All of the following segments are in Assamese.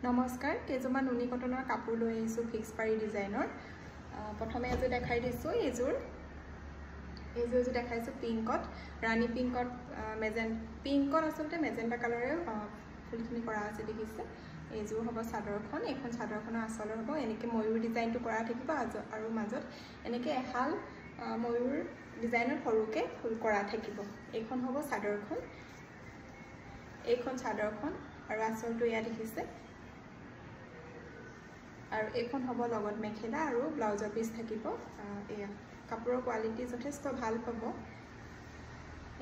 নমস্কাৰ, কেইযোৰমান নুনি কটনৰ কাপোৰ লৈ আহিছোঁ ফিক্স পাৰি ডিজাইনৰ। প্ৰথমে এযোৰ দেখাই দিছোঁ। এইযোৰ এইযোৰ এযোৰ দেখাইছোঁ পিংকত, ৰাণী পিংকত, পিংকত আচলতে মেজেণ্টা কালাৰে ফুলখিনি কৰা আছে, দেখিছে। এইযোৰ হ'ব চাদৰখন। এইখন চাদৰখনৰ আঁচলৰ হ'ব এনেকৈ ময়ূৰ ডিজাইনটো কৰা থাকিব আৰু মাজত এনেকৈ এহাল ময়ূৰ ডিজাইনত সৰুকৈ ফুল কৰা থাকিব। এইখন হ'ব চাদৰখন, এইখন চাদৰখন আৰু আঁচলটো এয়া দেখিছে। আৰু এইখন হ'ব লগত মেখেলা আৰু ব্লাউজৰ পিচ থাকিব। এয়া কাপোৰৰ কোৱালিটি যথেষ্ট ভাল পাব।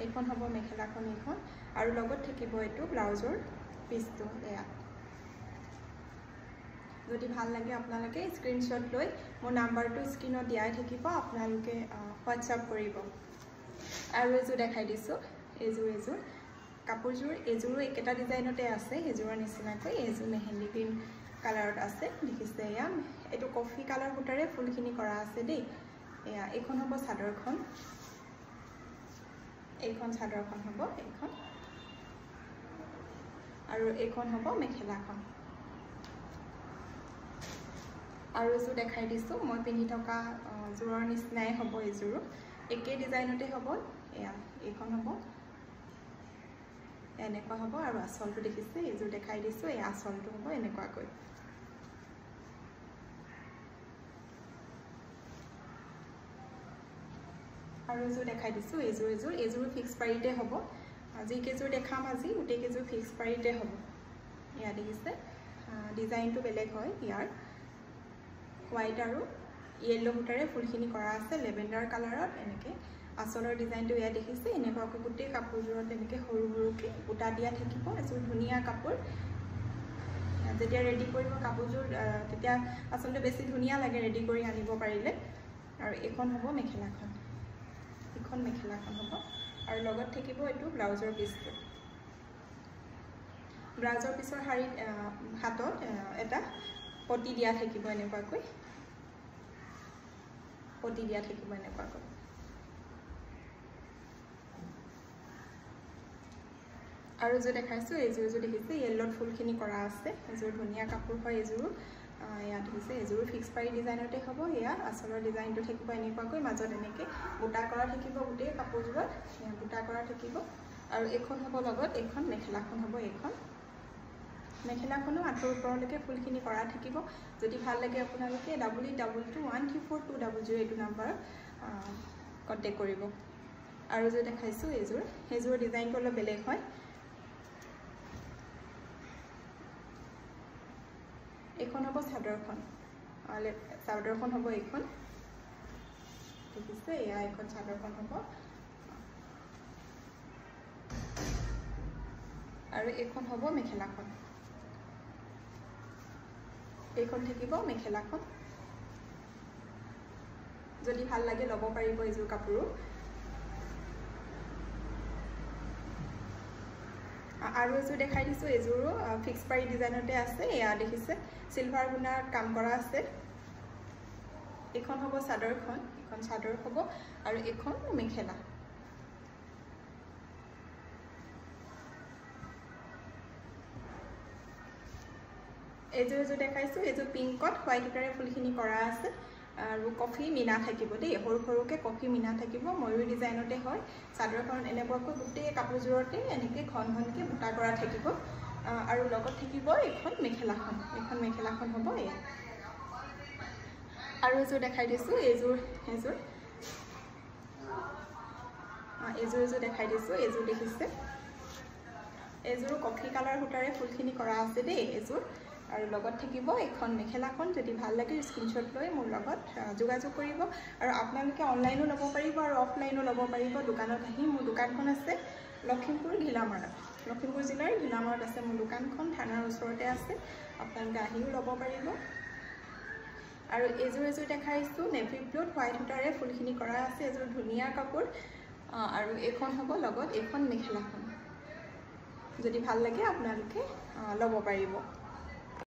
এইখন হ'ব মেখেলাখন, এইখন আৰু লগত থাকিব এইটো ব্লাউজৰ পিচটো। এয়া যদি ভাল লাগে আপোনালোকে স্ক্ৰীনশ্বট লৈ মোৰ নাম্বাৰটো স্ক্ৰীণত দিয়াই থাকিব, আপোনালোকে হোৱাটছআপ কৰিব। আৰু এযোৰ দেখাই দিছোঁ। এইযোৰ কাপোৰযোৰ এইযোৰো একেটা ডিজাইনতে আছে, সেইযোৰৰ নিচিনাকৈ। এইযোৰ মেহেন্দি গ্ৰীণ কালাৰত আছে, দেখিছে। এয়া এইটো কফি কালাৰ সূতাৰে ফুলখিনি কৰা আছে দেই। এয়া এইখন হ'ব চাদৰখন, এইখন চাদৰখন হ'ব এইখন, আৰু এইখন হ'ব মেখেলাখন। আৰু এযোৰ দেখাই দিছোঁ, মই পিন্ধি থকা যোৰৰ নিচিনাই হ'ব, এইযোৰো একে ডিজাইনতে হ'ব। এয়া এইখন হ'ব এনেকুৱা হ'ব আৰু আঁচলটো দেখিছে, এইযোৰ দেখাই দিছোঁ। এই আঁচলটো হ'ব এনেকুৱাকৈ। আৰু এযোৰ দেখাই দিছোঁ। এইযোৰ এযোৰ এইযোৰো ফিক্স পাৰিতে হ'ব। যিকেইযোৰ দেখাম আজি গোটেইকেইযোৰ ফিক্স পাৰিতে হ'ব। এয়া দেখিছে, ডিজাইনটো বেলেগ হয় ইয়াৰ। হোৱাইট আৰু য়েল্ল' সূতাৰে ফুলখিনি কৰা আছে লেভেণ্ডাৰ কালাৰত। এনেকৈ আঁচলৰ ডিজাইনটো এয়া দেখিছে, এনেকুৱাকৈ গোটেই কাপোৰযোৰত এনেকৈ সৰু সৰুকৈ বুটা দিয়া থাকিব। এযোৰ ধুনীয়া কাপোৰ। যেতিয়া ৰেডি কৰিব কাপোৰযোৰ তেতিয়া আচলতে বেছি ধুনীয়া লাগে ৰেডি কৰি আনিব পাৰিলে। আৰু এইখন হ'ব মেখেলাখন, এইখন মেখেলাখন হ'ব আৰু লগত থাকিব এইটো ব্লাউজৰ পিচটো। ব্লাউজৰ পিছৰ শাৰীত হাতত এটা পটি দিয়া থাকিব, এনেকুৱাকৈ পটি দিয়া থাকিব এনেকুৱাকৈ। আৰু এযোৰ দেখাইছোঁ। এইযোৰ এযোৰ দেখিছে, য়েল্ল'ত ফুলখিনি কৰা আছে। এযোৰ ধুনীয়া কাপোৰ হয় এইযোৰো। এয়া দেখিছে, এইযোৰো ফিক্স পাৰি ডিজাইনতে হ'ব। এয়া আঁচলৰ ডিজাইনটো থাকিব এনেকুৱাকৈ, মাজত এনেকৈ বুটা কৰা থাকিব গোটেই কাপোৰযোৰত, বুটা কৰা থাকিব। আৰু এইখন হ'ব লগত এইখন মেখেলাখন হ'ব। এইখন মেখেলাখনো আঁঠুৰ ওপৰলৈকে ফুলখিনি কৰা থাকিব। যদি ভাল লাগে আপোনালোকে 8822134200 এইটো নাম্বাৰত কণ্টেক্ট কৰিব। আৰু এযোৰ দেখাইছোঁ। এইযোৰ সেইযোৰৰ ডিজাইনটো অলপ বেলেগ হয়। এইখন হ'ব চাদৰখন, চাদৰখন হ'ব এইখন দেখিছে। এয়া এইখন চাদৰখন হ'ব আৰু এইখন হ'ব মেখেলাখন, এইখন থাকিব মেখেলাখন। যদি ভাল লাগে ল'ব পাৰিব এইযোৰ কাপোৰো। আৰু এযোৰ দেখাই দিছোঁ। এইযোৰো ফিক্স পাৰি ডিজাইনতে আছে। এয়া দেখিছে, চিলভাৰ গুণাৰ কাম কৰা আছে। এইখন হ'ব চাদৰখন, এইখন চাদৰ হ'ব আৰু এইখন মেখেলা। এইযোৰ এযোৰ দেখাইছোঁ। এইযোৰ পিংকত হোৱাইট সূতাৰে ফুলখিনি কৰা আছে আৰু কফি মীনা থাকিব দেই, সৰু সৰুকৈ কফি মীনা থাকিব। ময়ূৰ ডিজাইনতে হয়। চাদৰখনত এনেকুৱাকৈ গোটেই কাপোৰযোৰতে এনেকৈ ঘন ঘনকৈ বুটা কৰা থাকিব আৰু লগত থাকিব এইখন মেখেলাখন, এইখন মেখেলাখন হ'ব এয়া। আৰু এযোৰ দেখাই দিছোঁ। এইযোৰ এযোৰ এইযোৰ এযোৰ দেখাই দিছোঁ। এইযোৰ দেখিছে, এইযোৰো কফি কালাৰ সূতাৰে ফুলখিনি কৰা আছে দেই এইযোৰ। আৰু লগত থাকিব এইখন মেখেলাখন। যদি ভাল লাগে স্ক্ৰীনশ্বট লৈ মোৰ লগত যোগাযোগ কৰিব। আৰু আপোনালোকে অনলাইনো ল'ব পাৰিব আৰু অফলাইনো ল'ব পাৰিব দোকানত আহি। মোৰ দোকানখন আছে লখিমপুৰ ঘিলামৰাত, লখিমপুৰ জিলাৰ ঘিলামৰাত আছে মোৰ দোকানখন, থানাৰ ওচৰতে আছে। আপোনালোকে আহিও ল'ব পাৰিব। আৰু এইযোৰ এযোৰ দেখাইছোঁ নেভি ব্লুত হোৱাইট সূতাৰে ফুলখিনি কৰা আছে। এযোৰ ধুনীয়া কাপোৰ আৰু এইখন হ'ব লগত এইখন মেখেলাখন। যদি ভাল লাগে আপোনালোকে ল'ব পাৰিব।